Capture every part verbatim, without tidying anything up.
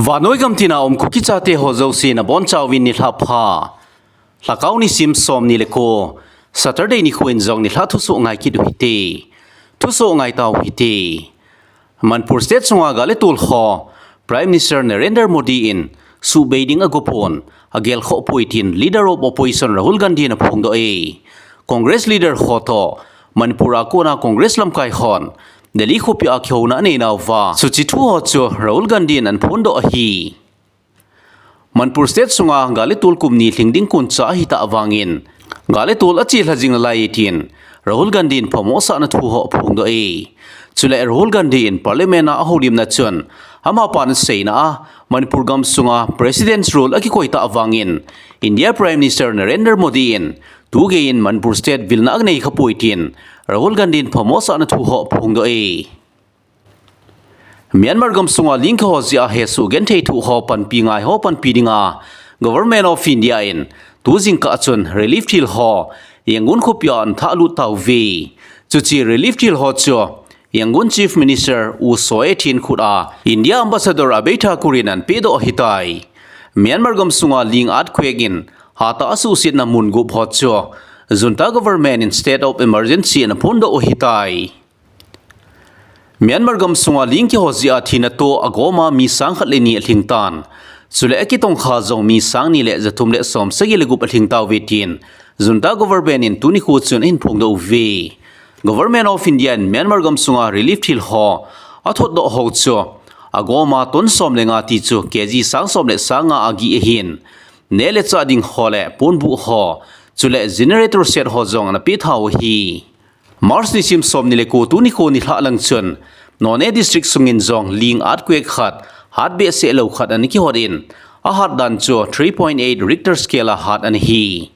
Vannoi gamtina um Kuki chate ho jouse nabonchauvin nilhah pha. Lhakao nisim somni le ko, Saturday nikho in jong nilhah thusoh ngai kit u hite. Thusoh ngai tau hite. Manipur State sunga gal le tol ho Prime Minister Narendra Modi in subei ding agopon, agelkhoh poi tin Leader of Opposition Rahul Gandhi in aphongdoh e. Congress leader ho toh Manipur a kona Congress lamkai hon Delhi khopia kihouna aneinauva, chuche thu ho chu Rahul Gandhi in anaphondoh ahi. Manipur State sunga gal le tol kum ni lhing ding koncha ahitah vangin, gal le tol achelha jing nalai tin Rahul Gandhi in phamosahna thu ho aphongdoh e. Chule Rahul Gandhi in Parliament a ahoulimna chun, amapan aseina a Manipur gamsunga President's Rule akikoi tah vangin, India Prime Minister Narendra Modi in tugei in Manipur State vilna anei khapoi tin Rahul Gandhi in phamosahna thu ho aphongdoh e. Myanmar gamsunga ling kiho jeh a hesoh genthei thoh ho panpi ngai ho panpi dinga Government of India in tu jingkah chun relief thil ho Yangon khopia anathahlut tauve. Chuche relief thil ho chu Yangon Chief Minister U Soe Htin khut a India Ambassador Abhay Thakur in anapehdoh ahitai. Myanmar gamsunga ling earthquake in hatah a asuhsetna mun gup ho chu Junta Government in State of Emergency anaphondoh u ahitai. Myanmar gamsunga ling kiho jeh a thina toh agoma mi sang khat le ni alhing tan. Chule akitongkha jong mi sang ni le jathum le som sagi le gup alhing tauve tin Junta Government in tuni nikho chun ahin phongdoh uve. Government of India in Myanmar gamsunga relief thil ho athotdoh ho chu agoma ton som le nga ti chu K G sang som le sang nga agih ahin, neh le chah ding ho le ponbuh ho, chule generator set ho jong anapeh tha u ahi. March nisim somni le ko tuni nikho nilhah lang chun Noney District sungin jong ling earthquake khat hat behseh lou khat ana kihot in, ahat dan chu three point eight Richter scale a hat ana hi.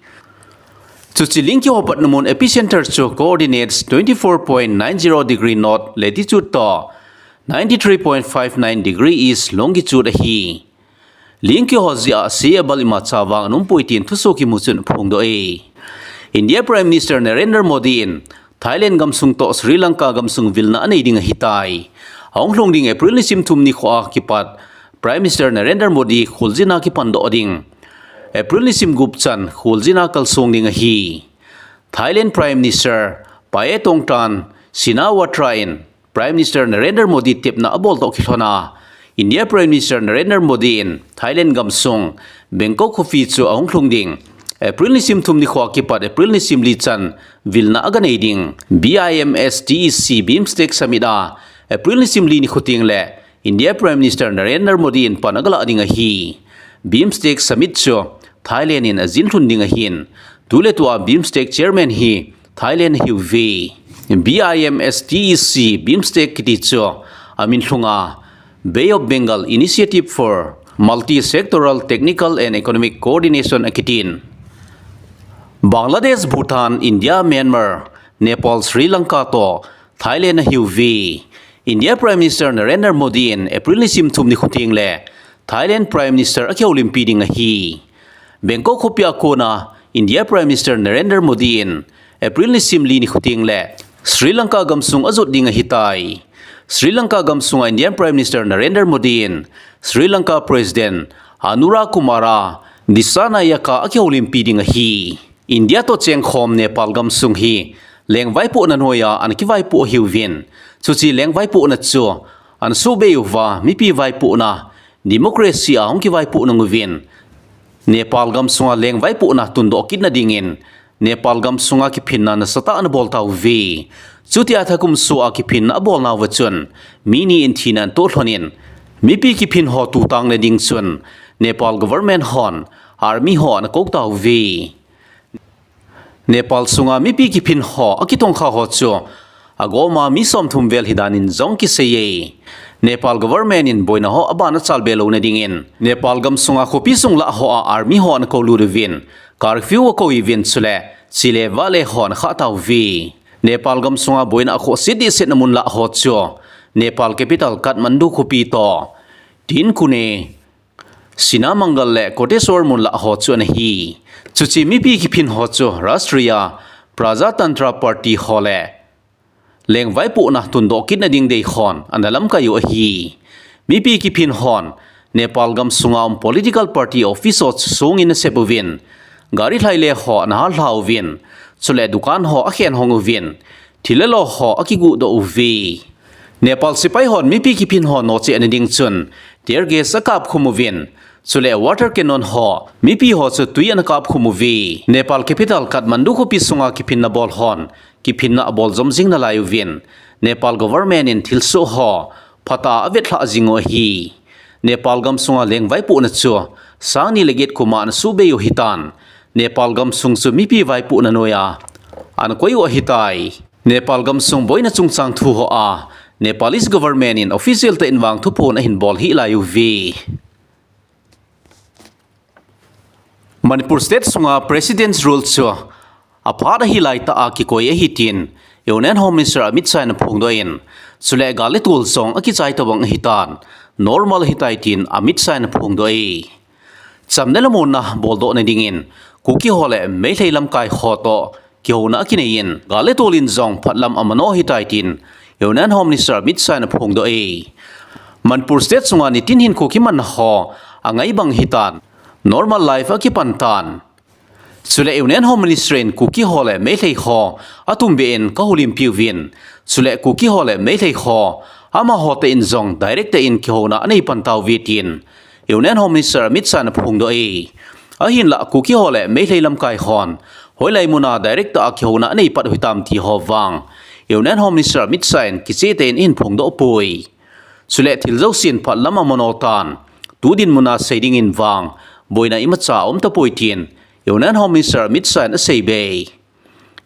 Chuche ling kiho patna mun epicenter chu coordinates twenty four point nine zero degree north latitude toh ninety three point five nine degree east longitude ahi. Ling kiho jeh a ase abal imacha vang ana umpoi tin thusoh kimu chun aphongdoh e. India Prime Minister Narendra Modi in Thailand gamsung toh Sri Lanka gamsung vilna anei ding ahitai. Ahung lhung ding April nisim thum nikho a kipat Prime Minister Narendra Modi kholjin a kipandoh ding April nisim gup chan kholjin a kalsong ding ahi. Thailand Prime Minister Paetongtarn Shinawatra in Prime Minister Narendra Modi tepna abol toh kilhon a, India Prime Minister Narendra Modi in Thailand gamsung Bangkok khopi chu ahung lhung ding April nisim thum nikho a kipat April nisim li chan vilna aganei ding BIMSTEC BIMSTEC Summit a April nisim li nikho teng le India Prime Minister Narendra Modi in pan agalah ding ahi. BIMSTEC Summit chu Thailand in ajin lhun ding ahin, tuletua BIMSTEC Chairman hi Thailand ahiuve. BIMSTEC BIMSTEC kiti chu amin lhunga Bay of Bengal Initiative for Multi-Sectoral Technical and Economic Coordination akitin. Bangladesh, Bhutan, India, Myanmar, Nepal, Sri Lanka toh Thailand ahiuve. India Prime Minister Narendra Modi in April nisim thum nikho teng le Thailand Prime Minister akihoulimpi ding ahi. Bangkok khopia kona India Prime Minister Narendra Modi in April nisim li nikho teng le Sri Lanka gamsung ajot ding ahitai. Sri Lanka gamsunga Indian Prime Minister Narendra Modi in Sri Lanka President Anura Kumara Dissanayaka akihoulimpi ding ahi. India toh chengkhom Nepal gamsung hi lengvaipohna noiya ana kivaipoh ahiuvin, chuche lengvaipohna chu ana subei uva mipi vaipohna, democracy a hung kivaipoh nung uvin, Nepal gamsunga lengvaipohna tundoh kitna dingin Nepal gamsunga kiphinna nasatah ana bol tauve. Chutia thakum soh a kiphinna abolnauva chun mi ni in thina ana toh lhonin, mipi kiphin ho tutangle ding chun Nepal government hon army ho ana kou tauve. Nepal sunga mipi kiphin ho akitongkha ho chu agoma mi somthum vel hidan in jong kiseiye. Nepal government in boina ho aban achalbe louna dingin Nepal gamsunga khopi sung lah ho a army ho ana koulut uvin, curfew akou uvin chule chele vale ho ana khah tauve. Nepal gamsunga boina akhohse dehsetna mun lah ho chu Nepal capital Kathmandu khopi toh Tinkune, Sinamangal le Koteshwar mun lah ho chu ana hi. Chuche mipi kiphin ho chu Rashtriya Prajatantra Party ho le lengvaipohna tundoh kitna ding dei hon ana lamkai u ahi. Mipi kiphin hon Nepal gamsunga um political party office ho chu songin asep uvin, gari lhai le ho ana hal lha uvin, chule dukan ho akhen hong uvin, thil le lo ho akiguh doh uve. Nepal sepai hon mipi kiphin ho nohcheh na ding chun tear gas akap khum uvin, chule water cannon ho mipi ho chu tui ana kap khum uve. Nepal capital Kathmandu khopi sunga kiphinna bol hon kiphinna abol jom jing nalai uvin, Nepal government in thilsoh ho phatah a avetlhah jing u ahi. Nepal gamsunga leng vaipohna chu sang ni le get kum a ana subei u ahitan, Nepal gamsung chu mipi vaipohna noiya ana koi u ahitai. Nepal gamsung boina chungchang thu hoa Nepalese government in official tah in vang thuphon ahin bol hih lai uve. Manipur State sunga President's Rule chu aphat ahi laitah a kikoi ahi tin Union Home Minister Amit Shah in aphongdoh in, chule gal le tol jong akichai tobang ahitan, normal ahitai tin Amit Shah in aphongdoh e. Chamna le muonna boldoh na dingin Kuki ho le Meitei lamkai ho toh kihouna akinei in, gal le tol in jong phatlam amano ahitai tin Union Home Minister Amit Shah in aphongdoh e. Manipur State sunga nitin hin Kuki manna ho angai bang ahitan, normal life akipan tan. Chule Union Home Minister in Kuki ho le Meitei ho atumbeh in kahoulimpi uvin, chule Kuki ho le Meitei ho amaho tah in jong direct tah in kihouna anei pan tauve tin Union Home Minister Amit Shah in aphongdoh e. Ahinlah Kuki ho le Meitei lamkai hon hoilai muna direct tah a kihouna anei pat u hitam ti ho vang Union Home Minister Amit Shah in kicheh tah in ahin phongdoh poi. Chule thil jousen phatlam amano tan, tu dinmuna sei dingin vang boina imacha aum tapoi tin Union Home Minister Amit Shah in aseibe.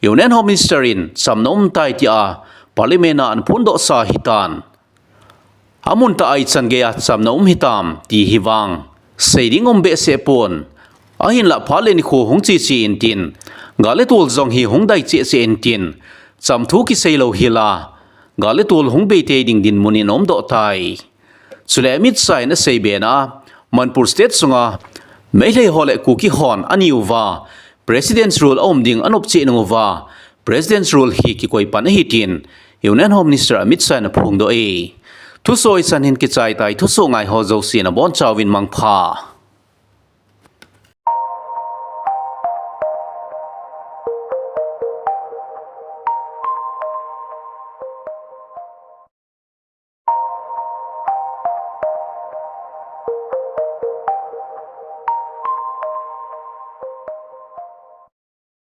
Union Home Minister in chamna umtai tia Parliament a ana phondohsa ahitan, amun tah a ichan geiya chamna um hitam ti hi vang sei ding um behseh pon. Ahinlah phat le nikho hung cheche intin, gal le tol jong hi hung dai chehcheh intin, chamthu kisei lou hila gal le tol hung bei tei ding dinmun in aumdoh tai. Chule Amit Shah in aseibe na, Manipur State sunga Meitei ho le Kuki hon ani uva President's Rule aum ding anop cheh nung uva President's Rule hi kikoi pan ahi tin Union Home Minister Amit Shah in aphongdoh e. Thusoh hichan hin kichai tai, thusoh ngai ho jousen abonchauvin mangpha.